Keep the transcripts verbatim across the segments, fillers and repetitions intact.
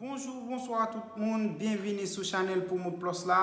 Bonjou, bonswa tout moun, byenvini sou chanèl Promote Plus la.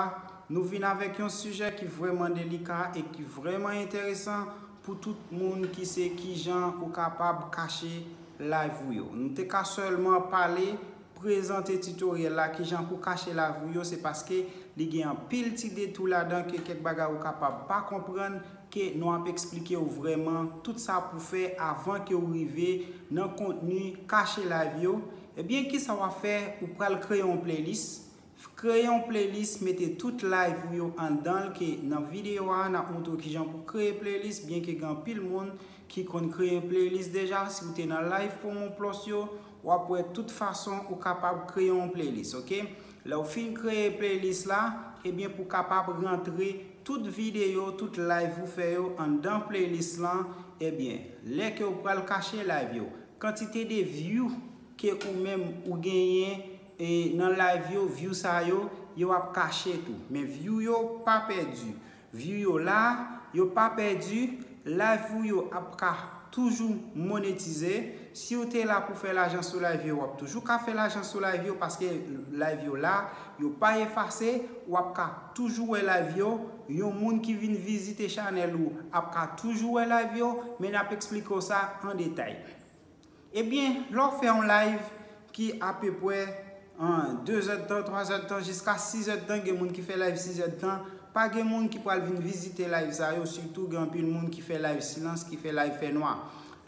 Nou vin avèk yon sijè ki vrèman delika e ki vrèman enteresan pou tout moun ki se kijan ou kapab kache live ou yo. Nou te ka sèlman pale, prezante tutoriel la, kijan pou kache live ou yo, se paske li gen anpil ti detour ladan ke kèk bagay ou kapab pa konprann, ke nou ap eksplike w vrèman tout sa pou fè avan ke w rive nan kontni kache live yo. Ebyen, kisa w ap fè? Ou pral kreye yon playlist. Kreye yon playlist, mete tout live ou yo anndan l, ke nan videyo a, n ap montre w kijan pou kreye playlist, byenke gen anpil moun ki konn kreye playlist deja. Si w te nan live Promote Plus yo, w ap wè tout fason ou kapab kreye yon playlist, oke? Lè w fin kreye playlist la, ebyen, pou kapab rantre tout videyo, tout live ou fè yo anndan playlist lan, ebyen, lè ke w pral kache live yo, kantite de view ke ou menm ou genyen, e, nan live yo, view sa yo, yo ap kache tou. Men view yo pa pèdi. View yo la, yo pa pèdi, live ou yo ap ka toujou monetize. Si w te la pou fè lajan sou live yo, w ap toujou ka fè lajan sou live yo, paske live yo la, yo pa efase, w ap ka toujou wè live yo. Yon moun ki vin vizite chanèl ou ap ka toujou wè live yo, men n ap eksplike w sa an detay. Ebyen, lè w fè yon live ki apeprè, an, de zèdtan, twa zèdtan, jiska sis èdtan, gen moun ki fè live sis èdtan, pa gen moun ki pral vin vizite live sa yo, sitou gen anpil moun ki fè live silans, ki fè live fènwa.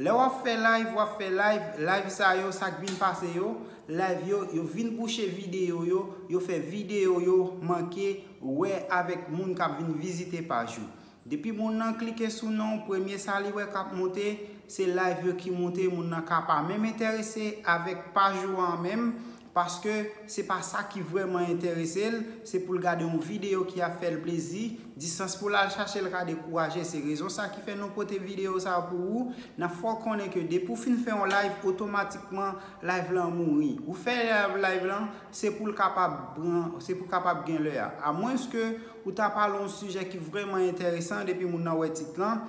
Lè w ap fè live, w ap fè live, live sa yo, sa k vin pase yo, live yo, yo vin bouche videyo yo, yo fè videyo yo manke wè avèk moun k ap vin vizite paj ou. Depi moun nan klike sou non, premye sa li wè k ap monte, se live yo ki monte, moun nan ka pa menm enterese avèk paj ou an menm, paske se pa sa ki vrèman enterese l, se pou l gade yon videyo ki ap fè l plezi, distans pou l al chache l ka dekouraje. Se rezon sa ki fè nou pote videyo sa pou ou, n ap fè w konnen ke depi w fin fè yon live, otomatikman live lan mouri. Ou fè live, live lan, se pou l kapab pran, se pou kapab gen lè a. Amwenske ou ta pale yon sijè ki vrèman enteresan, depi moun nan wè tit lan,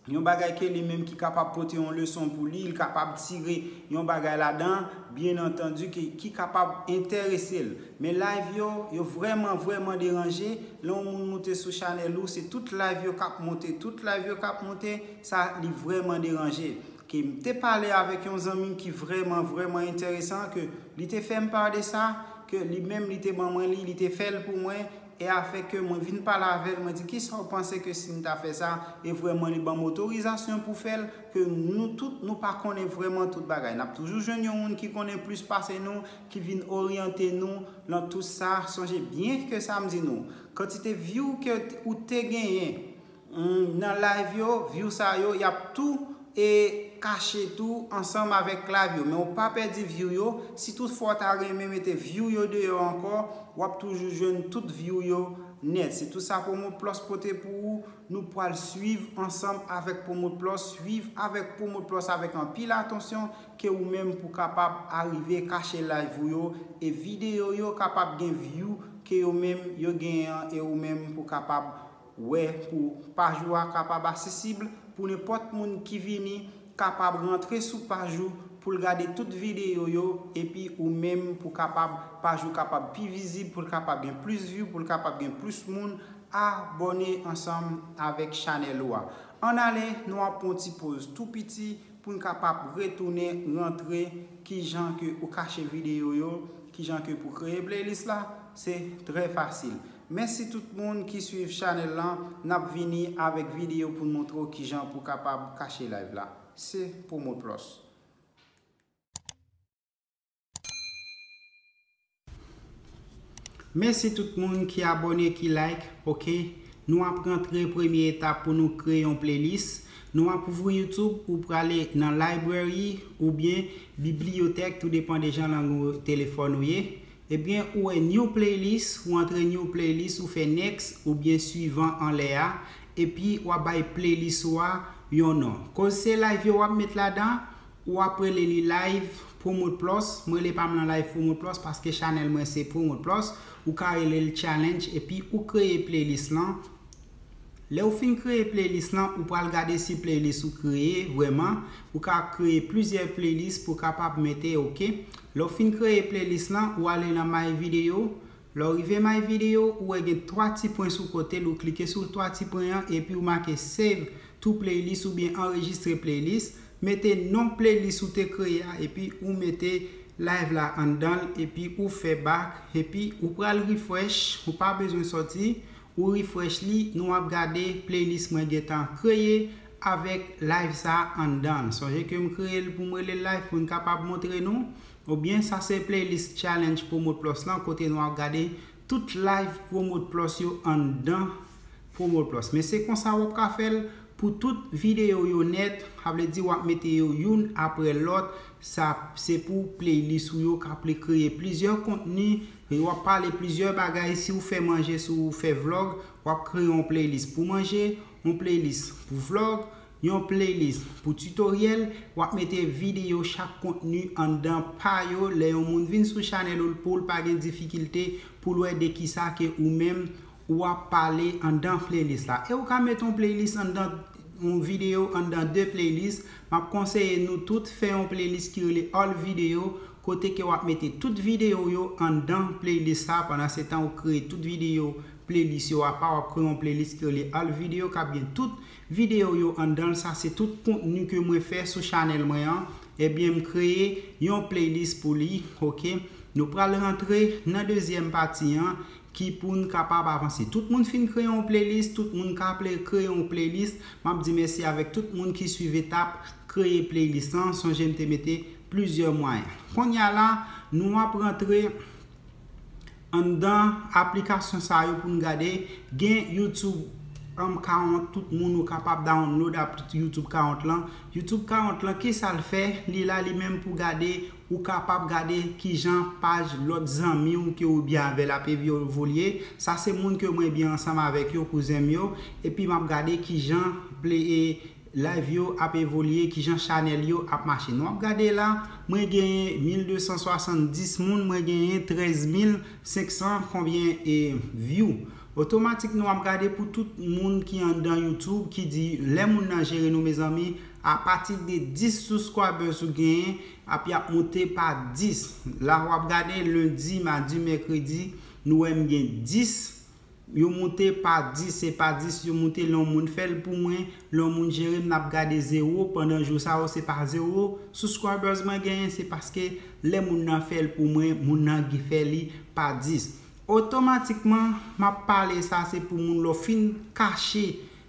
yon bagay ke li menm ki kapab pote yon leson pou li, li kapab tire yon bagay ladan, byen antandi, ki, ki kapab enterese l. Men live yo, yo vrèman, vrèman deranje. Lè yon moun moute sou chanèl ou, se tout live yo k ap monte, tout live yo k ap monte, sa li vrèman deranje. Ke m te pale avèk yon zanmi ki vrèman, vrèman enteresan, ke li te fè m pa de sa, ke li menm li te ban mwen li, li te fè l pou mwen, e afè ke mwen vin pale avè l, mwen di, "Kisa w panse ke si m ta fè sa, e vrèman li ban m otorizasyon pou fè l?" Ke nou tout, nou pa konnen vrèman tout bagay. N ap toujou jwenn yon moun ki konnen plis pase nou, ki vin oryante nou nan tout sa. Sonje byen ke sa m di nou, kantite view ke t-, ou te genyen, mm, nan live yo, view sa yo, y ap tou e kache tou ansanm avèk live yo. Men w pa pèdi view yo. Si toutfwa w ta renmen mete view yo deyò ankò, w ap toujou jwenn tout view yo nèt. Se tou sa Promote Plus pote pou ou. Nou pral swiv ansanm avèk Promote Plus, swiv avèk Promote Plus avèk anpil atansyon ke ou menm pou kapab arive kache live ou yo e videyo yo kapab gen view ke yo menm yo genyen an e ou menm pou kapab wè pou paj ou a kapab asesib pou nenpòt moun ki vini kapab rantre sou paj ou pou l gade tout videyo yo, epi ou menm pou kapab, paj ou kapab pi vizib, pou l kapab gen plis view, pou l kapab gen plis moun abòne ansanm avèk chanèl ou a. Ann ale, nou ap pran yon ti poz tou piti pou n kapab retounen rantre kijan ke ou kache videyo yo, kijan ke pou kreye playlist la, se trè fasil. Mèsi tout moun ki swiv chanèl lan, n ap vini avèk videyo pou n montre w kijan pou kapab kache live la. Se Promote Plus. Mèsi tout moun ki abòne, ki like, oke. Nou ap rantre premye etap pou nou kreye yon playlist. Nou ap ouvri YouTube, ou prale nan library oubyen bibliyotèk, tou depan de jan lang ou, telefòn ou ye. Ebyen, ou wè new playlist, ou antre new playlist, ou fè next oubyen suivant anlè a, epi w ap bay playlist ou a yon non. Koz se live yo w ap met ladan, ou ap rele li live Promote Plus. Mwen rele pa m lan live Promote Plus paske chanèl mwen se Promote Plus. Ou ka rele l challenge epi ou kreye playlist lan. Lè w fin kreye playlist lan, ou pral gade si playlist ou kreye vrèman. Ou ka kreye plizyè playlist pou w kapab mete, oke. Lè w fin kreye playlist lan, ou ale nan My Video. Lè w rive My Video, ou wè gen twa ti pwen sou kote l, ou klike sou twa ti pwen an, epi ou make Save to Playlist oubyen Anrejistre Playlist. Mete non playlist ou te kreye a, epi ou mete live la anndan l, epi ou fè back, epi ou pral refresh, ou pa bezwen sòti, ou refresh li, nou ap gade playlist mwen gentan kreye avèk live sa anndan l. Sonje ke m kreye l pou m rele l live pou n kapab montre nou, oubyen sa se playlist challenge Promote Plus lan, kote nou ap gade tout live Promote Plus yo anndan Promote Plus. Men se konsa w ap ka fè l pou tout videyo yo nèt, sa vle di w ap mete yo youn apre lòt, sa se pou playlist ou yo k ap kreye plizyè kontni, w ap pale plizyè bagay, si w fè manje, si w fè vlog, w ap kreye yon playlist pou manje, yon playlist pou vlog, yon playlist pou tutoriel, w ap mete videyo chak kontni anndan pa yo, lè yon moun vin sou chanèl ou pou l pa gen difikilte pou l wè de kisa ke ou menm ou ap pale anndan playlist la. E ou ka mete yon playlist anndan yon videyo anndan de playlist. M ap konseye nou tout fè yon playlist ki rele All Video, kote ke w ap mete tout videyo yo anndan playlist sa. Pandan se tan ou kreye tout videyo playlist yo apa, w ap kreye yon playlist ki rele All Video k ap gen tout videyo yo anndan l. Sa se tout kontni ke mwen fè sou chanèl mwen an. Ebyen, m kreye yon playlist pou li, oke. Nou pral rantre nan dezyèm pati an ki pou n kapab avanse. Tout moun fin kreye yon playlist, tout moun ka ple-, kreye yon playlist. M ap di mèsi avèk tout moun ki swiv etap kreye playlist lan. Sonje m te mete plizyè mwayen. Kounye a la, nou ap rantre anndan aplikasyon sa yo pou n gade. Gen YouTube um, quarante, tout moun ou kapab download ap YouTube quarante lan. YouTube quarante lan, kisa l fè? Li la li menm pou gade, ou kapab gade kijan paj lòt zanmi w ke ou byen avè l ap evolye. Sa se moun ke mwen byen ansanm avèk yo, kouzen m yo. Epi m ap gade kijan play, e, live yo ap evolye, kijan chanèl yo ap mache. Nou ap gade la, mwen genyen mil de san swasanndis moun, mwen genyen trèz mil senk san konbyen e view. Otomatik nou ap gade pou tout moun ki anndan YouTube ki di lè moun nan jere nou mezanmi, apati de dis subscribers ou genyen, api ap monte pa dis. La w ap gade lendi, madi, mèkredi, nou wè m gen dis. Yo monte pa dis, se pa dis yo monte, lè yon moun fè l pou mwen, lè yon moun jere m, n ap gade zewo, pandan jou sa yo se pa zewo subscribers mwen genyen, se paske lè moun nan fè l pou mwen, moun nan ki fè li pa dis. Otomatikman, m ap pale sa, se pou moun lè w fin kache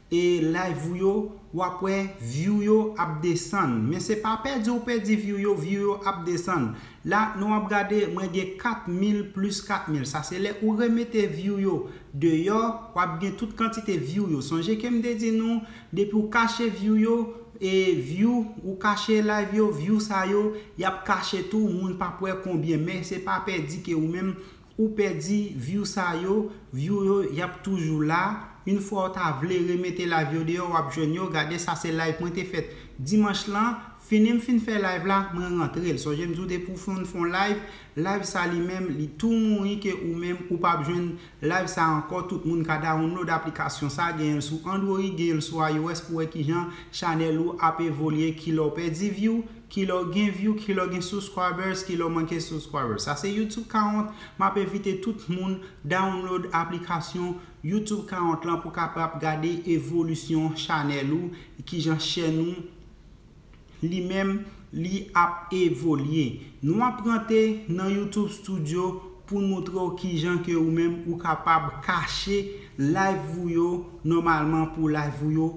e live ou yo, w ap wè view yo ap desann. Men se pa pèdi ou pèdi view yo, view yo ap desann. La, nou ap gade, mwen gen kat mil plis kat mil. Sa se lè ou remete view yo deyò, w ap gen tout kantite view yo. Sonje ke m te di nou, depi w kache view yo, e view, ou kache live yo, view sa yo, y ap kache tou, moun p ap wè konbyen. Men se pa pèdi ke ou menm, ou pèdi view sa yo, view yo, y ap toujou la. Yon fwa w ta vle remete live yo deyò, w ap jwenn yo. Gade sa, se live mwen te fèt dimanch lan. Fini m fin fè live la, mwen rantre l. Sonje m di w depi w fin fè yon live, live sa li menm, li tou mouri ke ou menm, ou p ap jwenn live sa ankò. Tout moun ka download aplikasyon sa, genyen l sou Android, genyen l sou iOS pou wè kijan chanèl ou ap evolye, kilè w pèdi view, kilè w gen view, kilè w gen subscribers, kilè w manke subscribers. Sa se YouTube quarante. M ap envite tout moun download aplikasyon YouTube quarante lan pou kapab gade evolisyon chanèl ou, kijan chèn ou li menm li ap evolye. Nou ap rantre nan YouTube Studio pou n montre w kijan ke ou menm ou kapab kache live ou yo nòmalman pou live ou yo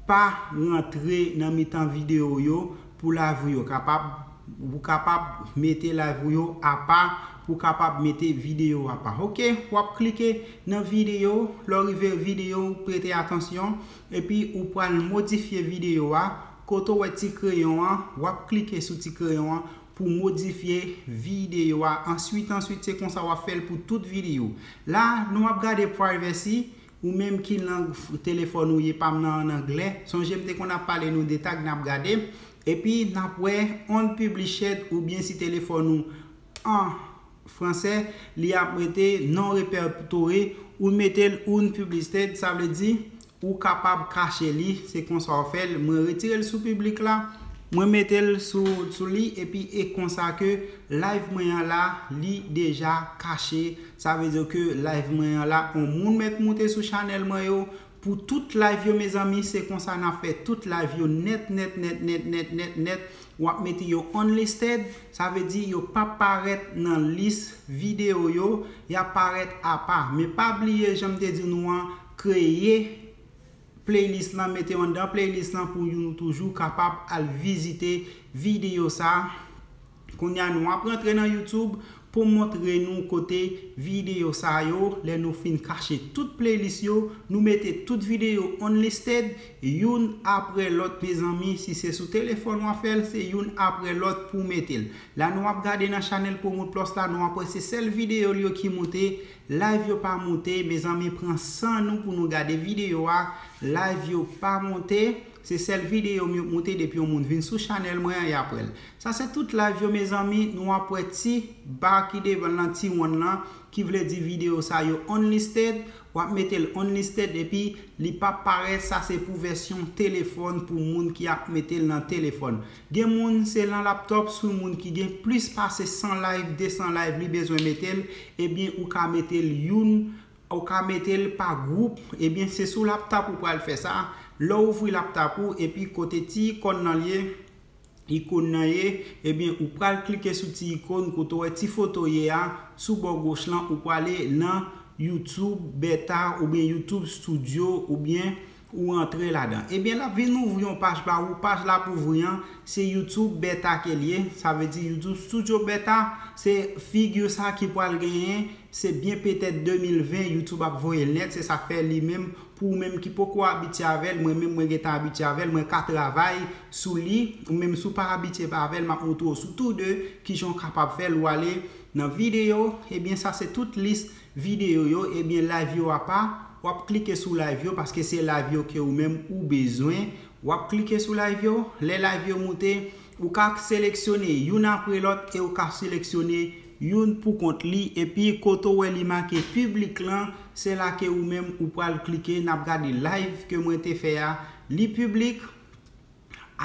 pa rantre nan mitan videyo yo, pou live ou yo kapab, ou kapab mete live ou yo apa, pou kapab mete videyo apa. Oke, w ap klike nan videyo, lè w rive videyo, prete atansyon, epi ou pral modifye videyo a. Kote w wè ti kreyon an, w ap klike sou ti kreyon an pou modifye videyo a. Answit, answit, se konsa w ap fè l pou tout videyo. La, nou ap gade privacy, ou menm ki lang f-, telefòn ou ye, pa m nan an anglè. Sonje m te konn ap pale nou de tag n ap gade. Epi n ap wè unpublished oubyen si telefòn ou an fransè, li ap mete non repertorié, ou mete l unpublished, sa vle di Ou kapab kache li, se konsa w fè l. Mwen retire l sou piblik la, mwen mete l sou, sou li, epi e konsa ke live mwen an la, li deja kache. Sa vle di ke live mwen an la, on moun mèt moute sou chanèl mwen yo. Pou tout live yo, mezanmi, se konsa n ap fè tout live yo nèt, nèt, nèt, nèt, nèt, nèt, nèt. W ap mete yo unlisted, sa vle di yo p ap parèt nan lis videyo yo, y ap parèt apa. Men pa bliye, jan m te di nou an, kreye playlist lan, mete yo anndan playlist lan pou nou toujou kapab al vizite videyo sa. Kounye a, nou ap rantre nan YouTube pou montre nou kote videyo sa yo. Lè nou fin kache tout playlist yo, nou mete tout videyo unlisted, youn apre lòt, mezanmi. Si se sou telefòn w ap fè l, se youn apre lòt pou w mete l. La, nou ap gade nan chanèl Promote Plus la, nou ap wè se sèl videyo l yo ki moute, live yo pa moute. Mezanmi, pran san nou pou nou gade videyo a, live yo pa moute. Se sèl videyo m yo moute depi yon moun vin sou chanèl mwen an, y ap wè l. Sa se tout live yo, mezanmi. Nou ap wè ti ba ki devan l lan, ti wonn lan, ki vle di videyo sa yo unlisted. W ap mete l unlisted, epi li p ap parèt. Sa se pou vèsyon telefòn, pou moun ki ap mete l nan telefòn. Gen moun, se nan laptop, sou moun ki gen plis pase san live, de san live, li bezwen mete l, ebyen, ou ka mete l youn, ou ka mete l pa gwoup, ebyen, se sou laptop ou pral fè sa. Lè w ouvri laptop ou, epi kote ti ikòn nan l ye, ikòn nan ye, ebyen, ou pral klike sou ti ikòn kote w wè ti foto ye a, sou bò goch lan, ou prale nan YouTube Beta oubyen YouTube Studio, oubyen ou antre ladan. Ebyen, l ap vin ouvri yon paj ba ou. Paj l ap ouvri an, se YouTube Beta ke l ye. Sa vle di YouTube Studio Beta, se figi sa ki pral genyen. Se byen petèt de mil ven, YouTube ap voye l nèt. Se sa k fè li menm, pou ou menm ki poko abitye avè l, mwen menm mwen gentan abitye avè l, mwen ka travay sou li. Ou menm si w pa abitye avè l, m ap montre w sou tou de kijan w kapab fè l. Ou ale nan videyo, ebyen, sa se tout lis videyo yo, ebyen, live yo apa, w ap klike sou live yo, paske se live yo ke ou menm ou bezwen. W ap klike sou live yo, lè live yo moute, ou ka seleksyone youn apre lòt e ou ka seleksyone youn pou kont li, epi kote w wè li make piblik lan, se la ke ou menm ou pral klike. N ap gade live ke mwen te fè a, li piblik,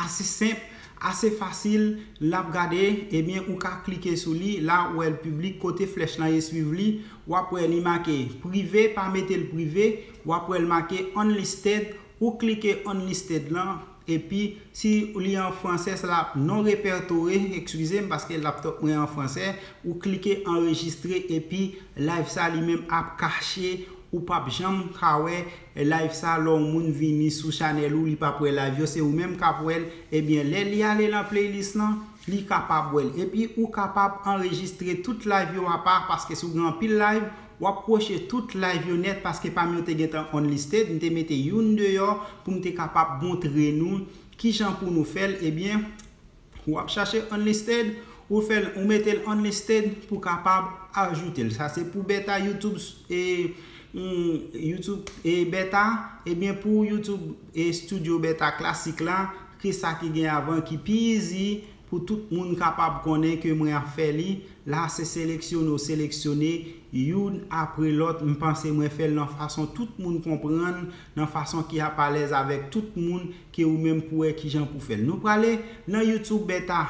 ase senp, ase fasil, l ap gade, ebyen, ou ka klike sou li, la ou wè l piblik, kote flèch lan ye swiv li, w ap wè li make prive, pa mete l prive, w ap wè l make unlisted, ou klike unlisted lan, epi si li an fransè, se l ap non repertorié, eskize m, paske laptop mwen an fransè, ou klike anrejistre, epi live sa li menm ap kache, ou p ap janm ka wè live sa. Lè yon moun vini sou chanèl ou, li p ap wè live yo, se ou menm k ap wè l. Ebyen, lè li ale nan playlist lan, li kapab wè l. Epi ou kapab anrejistre tout live yo apa, paske si w gen anpil live, w ap kwoche tout live yo nèt, paske pa m yo te gentan unlisted. M te mete youn deyò pou m te kapab montre nou kijan pou nou fè l. Ebyen, w ap chache unlisted, ou fè l, ou mete l unlisted pou kapab ajoute l. Sa se pou beta YouTube, e, mm, YouTube, e, beta. Ebyen, pou YouTube, e, Studio Beta klasik la, ki sa ki gen avan, ki pi easy, pou tout moun kapab konnen ke mwen ap fè li. La, se seleksyone, w seleksyone youn apre lòt. M panse mwen fè l nan fason tout moun konprann, nan fason ki ap alèz avèk tout moun, ke ou menm pou wè kijan pou fè l. Nou prale nan YouTube Beta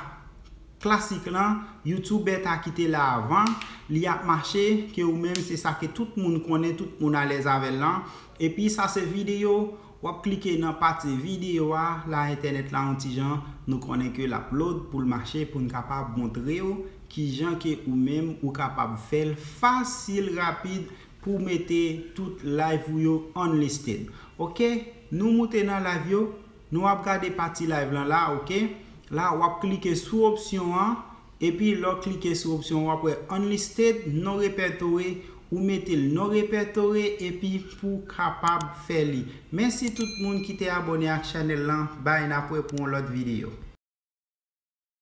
klasik lan, YouTube Beta ki te la avan, li ap mache, ke ou menm se sa ke tout moun konnen, tout moun alèz avè l lan. Epi sa se videyo, w ap klike nan pati videyo a, la entènèt la yon ti jan, nou konnen ke l ap load pou l mache, pou n kapab montre w kijan ke ou menm ou kapab fè l fasil, rapid, pou mete tout live ou yo unlisted. Oke, nou moute nan live yo, nou ap gade pati live lan la, oke? La, w ap klike sou opsyon an, epi lè w klike sou opsyon, w ap wè unlisted, non repertorié, ou mete l non repertorié, epi pou w kapab fè li. Mèsi tout moun ki te abòne ak chanèl lan, bay n ap wè pou yon lòt videyo.